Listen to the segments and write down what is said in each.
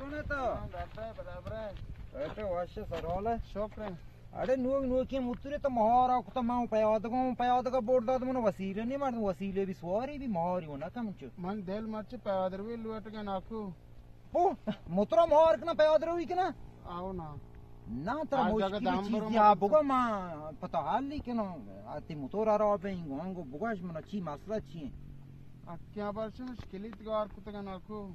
کونه تو؟ ہاں، برابر ہے، برابر ہے۔ اے تو وش سرال ہے۔ شکر ہے۔ اڑے نوک نوکی موترے تو مہارا کتا، من پیادگا، پیادگا بوٹ داد، من وسیلے نہیں، مردم وسیلے بھی سواری بھی مہاری ہونا کم چو۔ من دل مرچ پیادر بھی لوٹ گیا ناکو۔ او، موترا مہار کنا پیادر ہوئی کنا؟ آو نا۔ نا، ترا آج مشکل اگر دام برو چیزی مت آ تو۔ بگو، ما پتہ حال نہیں کنو، آتی موتور آرا بینگو، انگو بگوش منا چی مسئلہ چی ہے؟ اکیا برچ مشکلی گار کتگا ناکو۔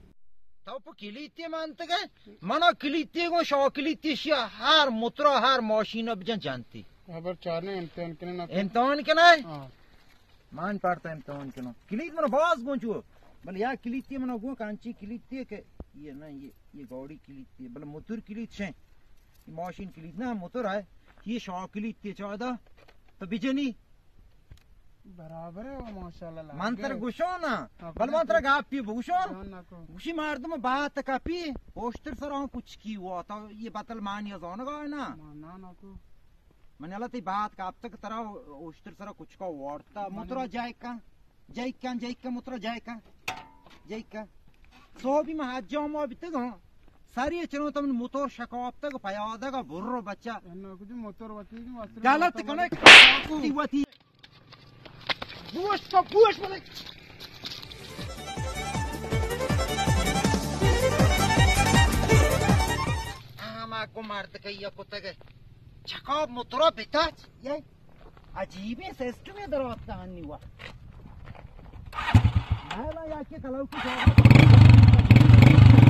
تو پہ کلیتی منتگے؟ منا کلیتی گوں، شو کلیتی شیا، ہر مترا، ہر ماشین بجن جنتی۔ خبر چارنے امتحان کنے نہ کنے۔ امتحان کنے؟ ہاں۔ من پارتا امتحان کنو۔ کلیت منا باز گوں چو۔ بل یا کلیتی منا گوں کانچی کلیتی کہ یہ نہ، یہ، یہ گاڑی کلیتی، بل موتور کلیت شے۔ یہ ماشین کلیت نہ، موتور ہے۔ یہ شو کلیتی چادا۔ تو بجنی۔ برابر ہے، وہ ماشاءاللہ لگ من تر گئے۔ گوشو نا، ہاں، بل من تر گپی بگوشو۔ جان نکو۔ گوشی مردم بات کپی، اوشتر سر ہم کچھ کی ہوا، تو یہ بتل مانی زانگا ہے نا۔ مان نہ نکو۔ من اللہ تی بات کپتک ترا اوشتر سر کچھ کا وارتا، من مترا جائے کا، جائے کا، جائے کا، مترا جائے کا، جائے کا۔ صحبی ما حج ما بیتگا، ساری چنو تم موتور شکاپتگ، پیادگا برو بچہ۔ انا کچھ موتور وتی کی واسطے غلط موتور کنے، تی وتی۔ بوش تو، بوش بلے۔ ہما کو مرد کہ یہ کتگ چکا مترا بتاچ، یہ عجیبیں سسٹمے در آتکا ہنی وا۔ مہلا یا کہ کلو کی جاگہ۔